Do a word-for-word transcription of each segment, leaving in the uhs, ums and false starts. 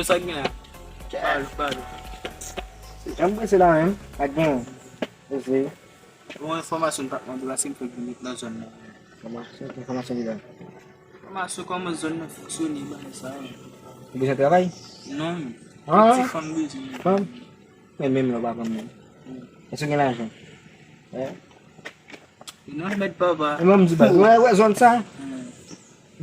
Sa k gen la? Pale, pale. Jan m prese la menm, pa t gen. Prese. Yon enfòmasyon m t ap mande w, se m fèk vin nan zòn nan. Enfòmasyon, enfòmasyon ki la. Enfòmasyon kòman zòn nan fonksyone, bagay sa yo. Ou bezwen travay? Non. Ah, ti fanm bezwen. Fanm? Men menm lè w pa fanm menm. Èske w gen lajan? Hein? Non, mèt papa. E mwen m di baz, wè, wè zòn sa. Hmm.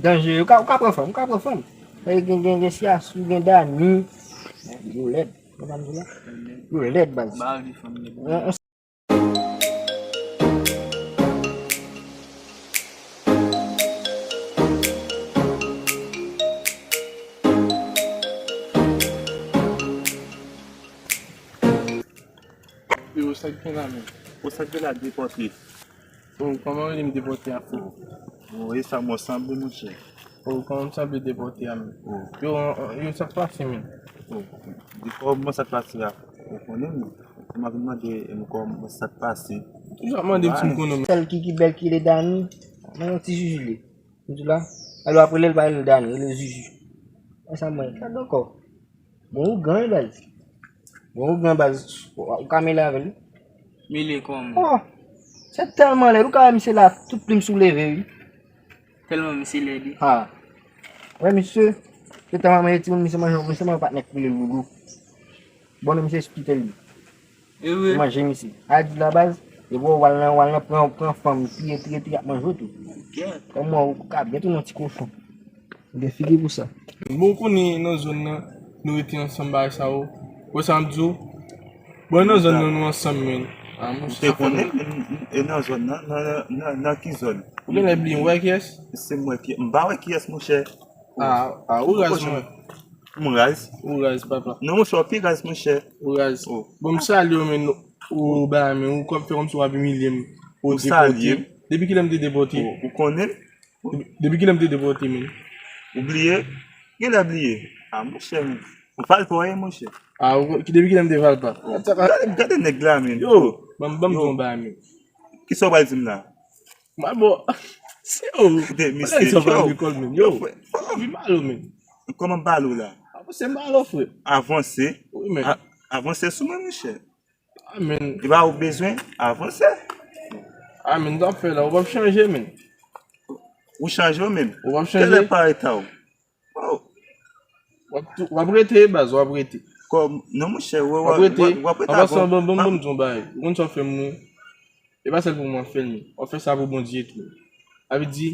Danjere, ou ka, ou ka pran fanm, ou ka pran fanm. Gen, gen, gen Siasou, gen Dani. Yo lèd, ou konprann sa m di la? Yo lèd baz. Ba li fanm lèd. On, on Yo, sa k gen la menm? Ou sa k gen la depòte? Oh, kòman w rele m depòte a, frè? Oh, e sa mwen sanble, monchè. Oh, kòman m sanble depòte a menm? Oh. Yo, yo, sa k pase menm? Oh, di kòman sa k pase a? Ou konnen m. Ou m ap mande m kòman sa k pase. Toujou ap mande m si m konnen menm. Sèl ki, ki bèl ki le Dani, nan yon ti jiji li. M di la, alò ap rele l pa rele Dani, rele Zuzu. E sa mwen, gad ankò. Bon, ou gran, wi, baz. Bon, ou gran, baz. Ou ka mele avè l, wi. Mele kòman? Oh, se tèlman lèd, ou ka wè misye la, tout plim souleve, wi. Tèlman misye lèd, wi. Ha. Wè, misye, se tèlman manje timoun, misye manje, misye manje patnè k rele Loulou. Bon, non, misye espite li. E vre. Manje misye. A di la baz, e bon, w al nan, w al nan pran, pran fanm, triye, triye, triye, ap manje w tou. Kèt. Kòman ou ka byen tounen yon ti kochon. Ou gen figi pou sa. Bon, ou konnen nan zòn nan, nou rete ansanm bagay sa yo. Wè sa m di w? Bon, nan zòn nan, nou ansanm, men. Ah, monchè, ou te konnen, e nan zòn nan, nan, nan, nan, nan ki zòn? Ou genlè bliye, ou wè kiyès? Se mwen ki, m pa wè kiyès, monchè. Ah, ah, ou raz mwen. M raz? Ou raz, papa. Non, monchè, w pi raz, monchè. Ou raz. Oh. Bon, m salye w, men ou ba, men ou kòm fè kòmsi w ap imilye m. Ou depote. Depi kilè m te depote? Ou, ou konnen? Depi, depi kilè m te depote, men? Ou bliye? Genlè bliye. Ah, monchè, men. Ou valpa w ye, monchè. Ah, ou, depi kilè m te valpa? Oh, gade, gade nèg la, men. Yo, ban m, ban m di yon bagay, men. Kisa w pral di m la? Mwen, bon, se yo. Misye, sa pa yo. Yo, frè. Wi, balo, men. Kòman balo la? Avanse, balo, frè. Avanse? Wi, men. A-, avanse sou mwen, monchè. Amen. E pa ou bezwen? Avanse. Amen, sa w ap fè la, ou p ap chanje, men. Ou chanje ou menm? Ou p ap chanje. Kèlè parèt a w? Oh. W ap tou, w ap rete, baz, w ap rete. Kòm, non, monchè, w, w, w ap rete. W ap rete. An pasan, bon, bon, bon, m di yon bagay. Ou konn sa w fè m, wi? E pa sèl pou mwen fè l, men. W ap fè sa pou Bondye tou. Sa vle di,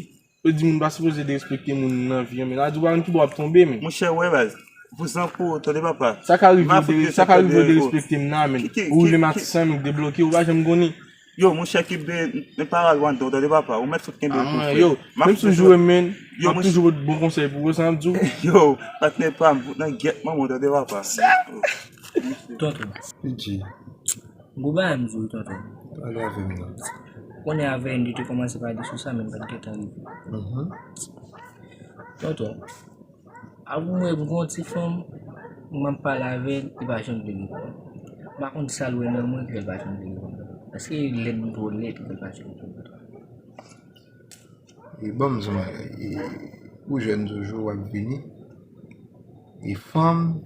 yo di moun pa sipoze derespekte moun nan vi an, men. Sa vle di, ou pa konn ki bò w ap tonbe, men. Monchè, wè, baz. Vouzan pou ou, tande papa. Sa ka rive, sa ka rive w derespekte m nan, men. Ou rive matisan, men, debloke, ou pa janm konnen. Yo, monchè, kenbe, men pa al Rwanda, tande papa. Ou mèt fout kenbe l tou, frè. Yo, menm si w joure m, men, m ap toujou pot bon konsèy pou ou, sa m ap di w. Yo, patnè pa m, fout nan gyèt manman w, tande papa. Tonton. Gwo bagay m di w, tonton. Pale avè m non. Ou konnen avè n, li te kòmanse pale sou sa, men m pa t gentan rive. Mhm. Tonton, avwe m, m gen yon ti fanm, m ap pale avè l, li pa janm vle reponn. M pa konn sa l wè nan mwen ki fè l pa janm vle reponn. Èske lèd m twò lèd ki fè l pa janm vle reponn? E ban m di w, e, ou jèn toujou, w ap vini. E fanm,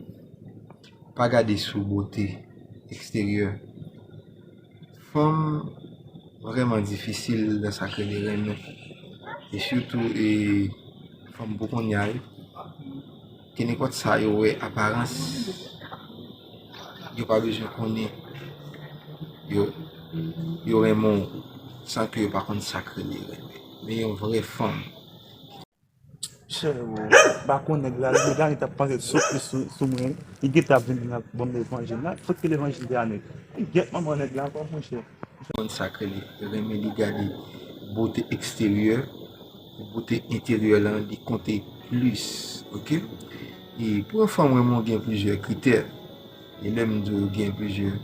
pa gade sou bote eksteryè. Fanm vrèman difisil nan sa k rele renmen. E sitou, e, fanm pou kounye a yo, kenenpòt sa yo wè aparans, yo pa bezwen konnen yo, yo renmen w san ke yo pa konn sa k rele renmen. Men yon vrè fanm. Chè, ou pa konn nèg la, nèg la li t ap panse sou, sou, sou mwen. Li gentan ap vin la ban m levanjil la. Kot ke levanjil te a, nèg? Li gyèt manman nèg la ankò, monchè. Moun sa k rele renmen, li gade bote eksteryè, bote enteryè lan, li konte plis, oke? E pou yon fanm renmen w, gen plizyè kritè. E lè m di w gen plizyè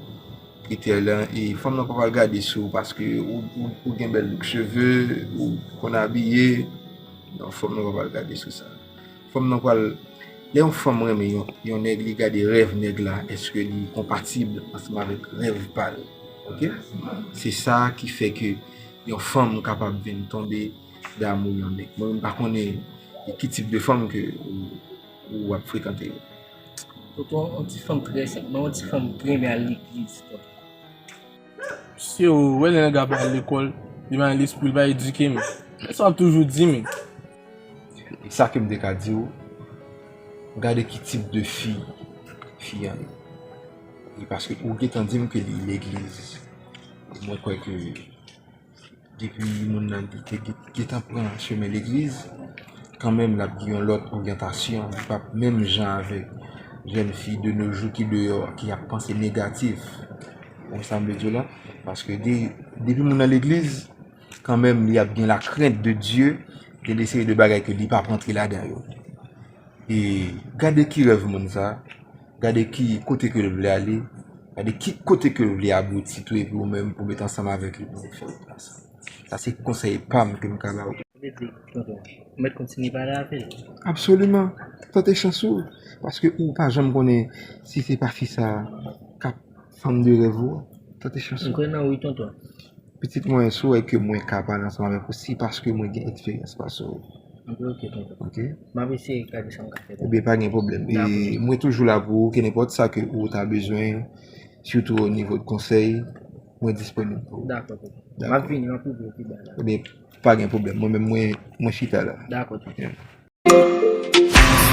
kritè lan, e fanm nan pa pral gade sou ou paske ou, ou, ou gen bèl bouk cheve, ou konn abiye. Non, fanm nan pa pral gade sou sa. Fanm nan pral, lè yon fanm renmen yon, yon nèg, li gade rèv nèg la, èske li konpatib ansanm avèk rèv pa l. Oke? Se sa ki fè ke yon fanm kapab vin tonbe damou yon nèg. Mwen, m pa konnen ki tip de fanm ke ou, ou ap frekante yo. Tonton, yon ti fanm trè senp, men yon ti fanm ki renmen al legliz, tonton. Se ou, wè lè nèg la pa al lekòl, li pa gen lespri, li pa edike, men. Men sa w ap toujou di, men. E sa ke m te ka di w, gade ki tip de fi fi an ye. E paske ou gentan di m ke li legliz. Mwen kwè ke depi moun nan li te gen- gentan pran chemen legliz, kanmenm l ap gen yon lòt oryantasyon, li p ap menm jan avèk jèn fi de nos jours ki deyò, ki ap panse negatif. Ou konn sa m vle di w la? Paske de- depi moun nan legliz, kanmenm li ap gen la crainte de Dieu, gen de seri de bagay ke li p ap rantre ladan yo. E gade ki rèv moun sa, gade ki kote ke l vle ale, gade ki kote ke l vle abouti tou, epi ou menm pou w met ansanm avèk li pou w fè wout la sa. Sa se konsèy pa m ke m ka ba w. Vle di, tonton, ou mèt kontinye pale avè l. Absoliman. Tante chans ou, paske ou pa janm konnen si se pa fi sa k ap fanm de rèv ou a. Tante chans ou. M kwè nan ou wi, tonton. Pitit mwen, si w wè ke mwen ka pale ansanm avèk ou, se paske mwen gen eksperyans pase w. Ok, ok, tonton. Ok? M ap eseye gade sa m ka fè. Ebyen, pa gen pwoblèm. E mwen toujou la pou ou, ke nenpòt sa ke ou ta bezwen, sitou o nivo de konsèy, mwen disponib pou ou. Dakò, tonton. M ap vini, m ap ouvri pi ba la. Ebyen, pa gen pwoblèm. Mwen menm, mwen, mwen chita la. Dakò, tonton. Yeah.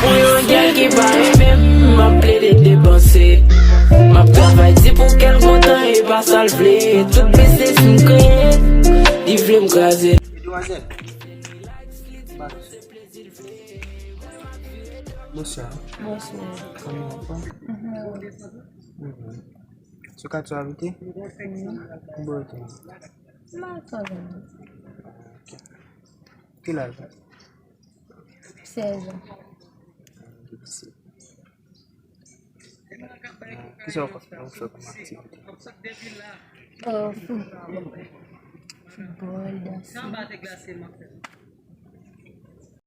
Pou yon gèl ki pa renmen m, m ap plede depanse. M ap travay di pou kè l kontan, e pa sa l vle. Tout biznis m kreye, li vle m kraze. Demwazèl. Bonswa. Bonswa. Kòman w fè? Mhm. Mhm. Sou katye w abite? Wi. Ki bò w rete? M pa konnen. Ok. Ki laj ou? Sèz an. Kisa w konn fè, ou fè kòm aktivite? Oh, foutbòl. Foutbòl, danse.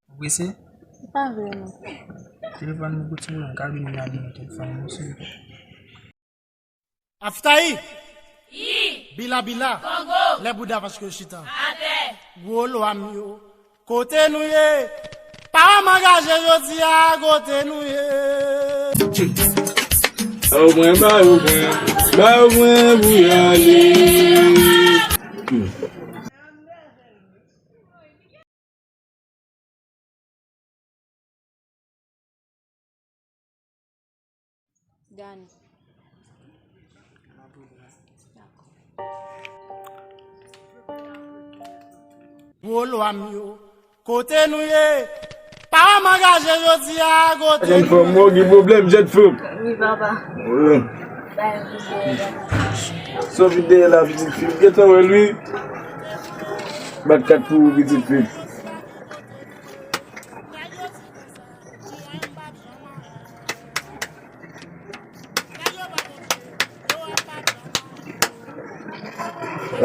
Ou prese? Pa vrèman. Telefòn mwen pou timoun, m ka vin gade nan telefòn mwen, silvouplè. Aftayi! Yi! Bila bila! Kongo! Lè bouda paske yo chita. Atè! Gwo lwa m yo, kote nou ye? Paran m angaje jodi a, kote nou ye? Ba yo mwen, ba yo mwen, ba yo mwen pou y ale. Dani. Dakò. Gwo lwa m yo, kote nou ye? Paran m angaje jodi a, kote nou ye? Jèn fanm, mwen gen pwoblèm, jèn fanm. Wi, papa. Wi. Sa w vin dèyè la, pitit fi m, gentan wè l, wi. Bat kat pou ou, pitit fi m.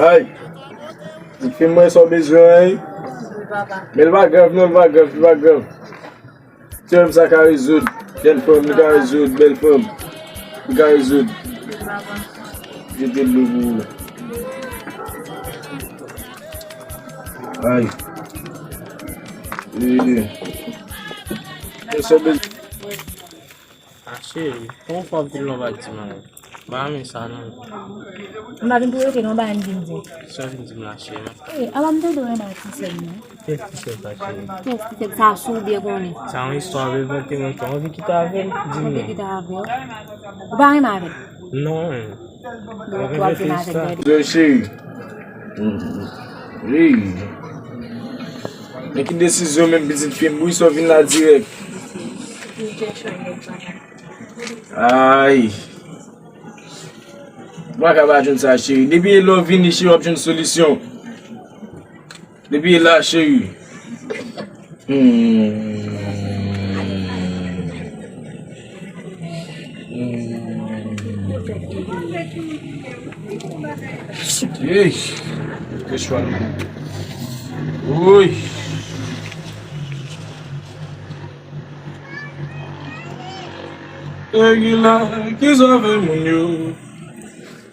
Ay, li fin mwen sa w bezwen, ay. Men l pa grav, non, l pa grav, li pa grav. Ti fanm sa ka rezoud. Jèn fanm, li ka rezoud, bèl fanm. Li ka rezoud. Jete dlo pou ou. Ay. Ee. Mwen sa bezwen. Ah, cheri, kòman w fè w ap vin lè w pa di m anyen? M pa renmen sa, non. M pa vin pou rete, non, m pa vin di m di. Sa w vin di m la, cheri? Ee, apa m tande w renmen ak ti sè m nan? Kiyès ti sè sa, cheri? Kiyès ti sè sa, si w byen konnen? Sa yon istwa w ap envante, mwen, kòman w vin kite avè l? Di m non. Mwen te kite avè w? Ou pa renmen avè l? Non. Bon, ok, w ap vin avè l, gade. Yo, cheri. Wi. Men ki desizyon menm pitit fi m, wi, sa w vin la dirèk. Ay. Mwen ka pa jwenn sa, cheri. Depi lè w vini, cheri, w ap jwenn solisyon. Depi la, cheri. Hmm. Hmm. Ey, ke chwa nou. Woy. Ey, la, ki sa fè moun yo?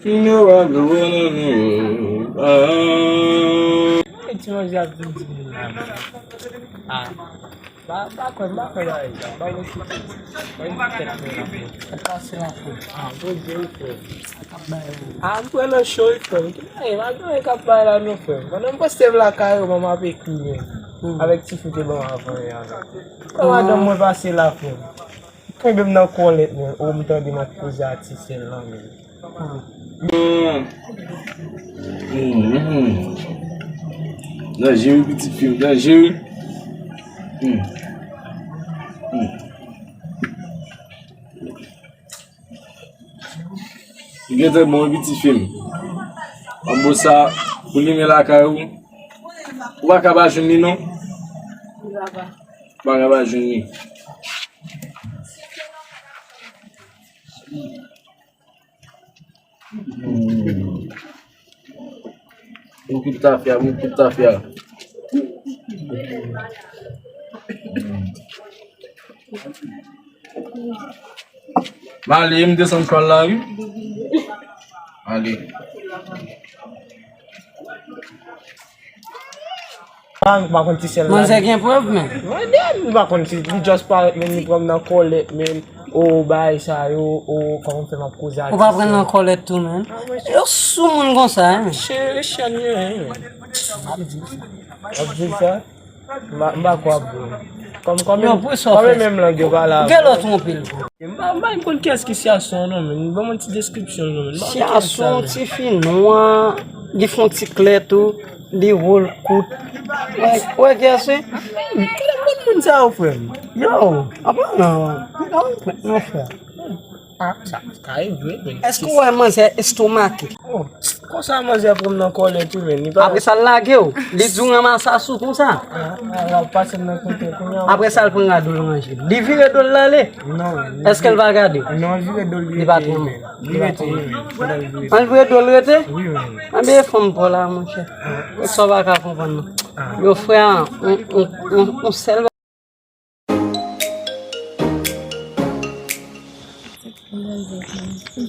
Moun yo pa vle wè nan nou yo. Ah. Ti manje ap vin di moun la. Ah. Pa, pa kwè, m pa kwè nan sa. Ba mwen kite. Mwen kite tèt mwen la. Sa k pase la, frè? Ah, Bondye, wi, frè. Sa k ap bay ou? Ah, m pran nan cho, wi, frè. Ey, pa gen anyen k ap bay la, non, frè. Pandan m poste m lakay ou, m ap ekri, men. Hmm. Avèk ti fi te ban m avan yè a, non. Kòman madanm mwen pase la, frè? Kenbe m nan kòlèt, men. O, m tande m ap koze a ti sè l lan, men. Hmm. Hmm, hmm. Danje wi, pitit fi m, danje wi. Hmm. Hmm. Li gentan bon wi, pitit fi m. An bon sa, pou limen lakay ou, ou pa ka pa jwenn li non. Ou pa ka pa jwenn li. Bokou tafya, bokou tafya. M ale, m desann chwal la, wi. Ale. Ah, m pa konn ti sè l la. Manzè gen prèv, men. Mande, m pa konn si li just parèt, men li pran m nan kòlèt, men. O, bagay sa yo, o, kòman fè m ap koze ak ti sè l. Ou pa pran nan kòlèt tou, men. Yo sou moun konsa, hein. Cheri, chèn yo, hein. M ap di sa. M ap di sa. M pa, m pa kwè ap bon. Kòm, kòm yo, pou sa kòm fè menm lang yo pale avè. Gen lòt twonpe l. M pa, m pa menm konn kiyès ki Siyason non, men. Ban mwen ti deskripsyon l non, men. M pa konn kiyès sa, Siyason, men. Ti fi nwa, li fè yon ti klè tou, li wo l kout. Wè, wè kiyès se? Kèlè moun, moun sa yo, frè m? Yo, apa non, non, frè. Ah, sa, sa ka rive, men. Èske w wè manzè estomake? Oh, konsa manzè pran m nan kòlèt wi, men. Li pa... Apre sa, l lage w. Li di w ranmase asou konsa. Ah, ah, l ap pase m nan kote kounye a. Apre sa, l pran rad ou l ranje. Li vire do l l ale? Non. Èske l pa gade w? Non, l vire do l, li pa tranble. Li rete, wi, men. Pandan l vire. An l vire do l rete? Wi, men. Anben, fanm pa w la, monchè. Ah. E sa w pa ka konprann, non. Ah. Yo, frè, on, on, on, on sèl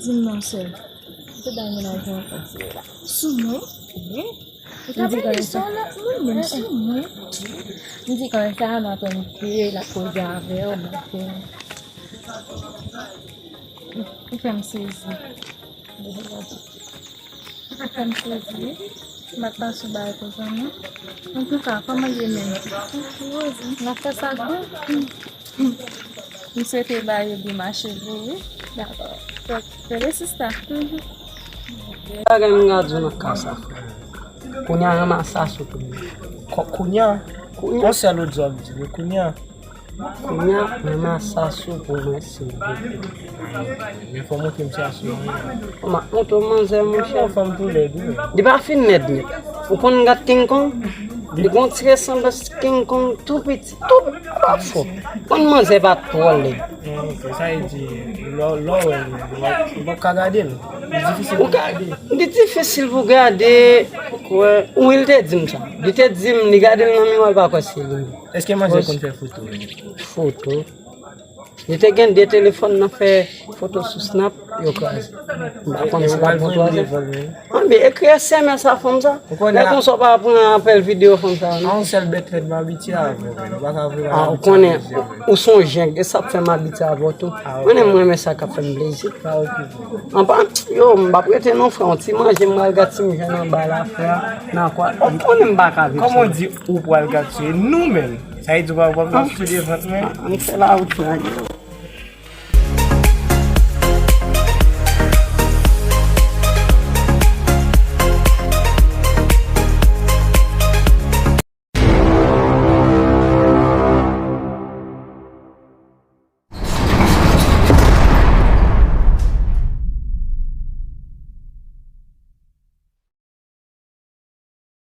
Di m non sè. Ou te bay mennaj mwen konsi la. Sou mwen? Wi. Ou ta bay li sou yon lòt moun, menm sou mwen. M di konsa, m aprann ke l ap koze avè w, m aprann. Ou fè m sezi. Sa fè m plezi wi. M ap pase w bagay pou zanmi. Antouka, kòman ye menm? N ap fè sa gou. M swete bagay yo byen mache pou ou wi. Dakò. Fè, fè resista. Bagay m ka di w nan ka sa. Kounye a ranmase asou pou mwen. Ko-, kounye a? Kounye a. Yon sèl lòt zò ap di, men kounye a. Kounye a, ranmase asou pou mwen, silvouplè. Men fò w montre m si asou an ye. Kòman? Montre w manzè, monchè. Yon fanm tou lèd, wi. Li pa fin lèd, nèt. Ou konn gad King Kong? Li gon ti resanblans King Kong tou piti, tou pa fò. Konn manzè pa twò lèd. Ah, ok. Sa vle di, lè, lè w wè l, ou p ap ka gade l. Li difisil pou gade. Li difisil pou gade. Wi, li te di m sa. Li te di m, li gade l nan miwa, li pa kwè se li menm. Èske manzè konn fè foto? Foto. Li te gen de telefòn nan fè foto sou Snap, yo kraze. M pa konn si l ap pran twazyèm. Anben, ekri S M S a fanm sa. Lè konsa w pa pran apèl videyo fanm sa, non. A yon sèl bèt lèd m abitye avè w, men. Ou pa ka vle... Ah, ou konnen, ou, ou se yon jeng, e sa k fè m abitye avè w tou. Ah, ok. Mwen menm, mwen renmen sa k ap fè m plezi. Ah, ok. Anpa, yo, m p ap rete non, frè. Yon ti manje, m pral gad si m jwenn anba la, frè. Nan kwa, ou konnen m pa ka viv san. Kòman w di ou pral gad si nou menm? Sa vle di w pa, w ap sou devant mwen? M fè lawout, frè.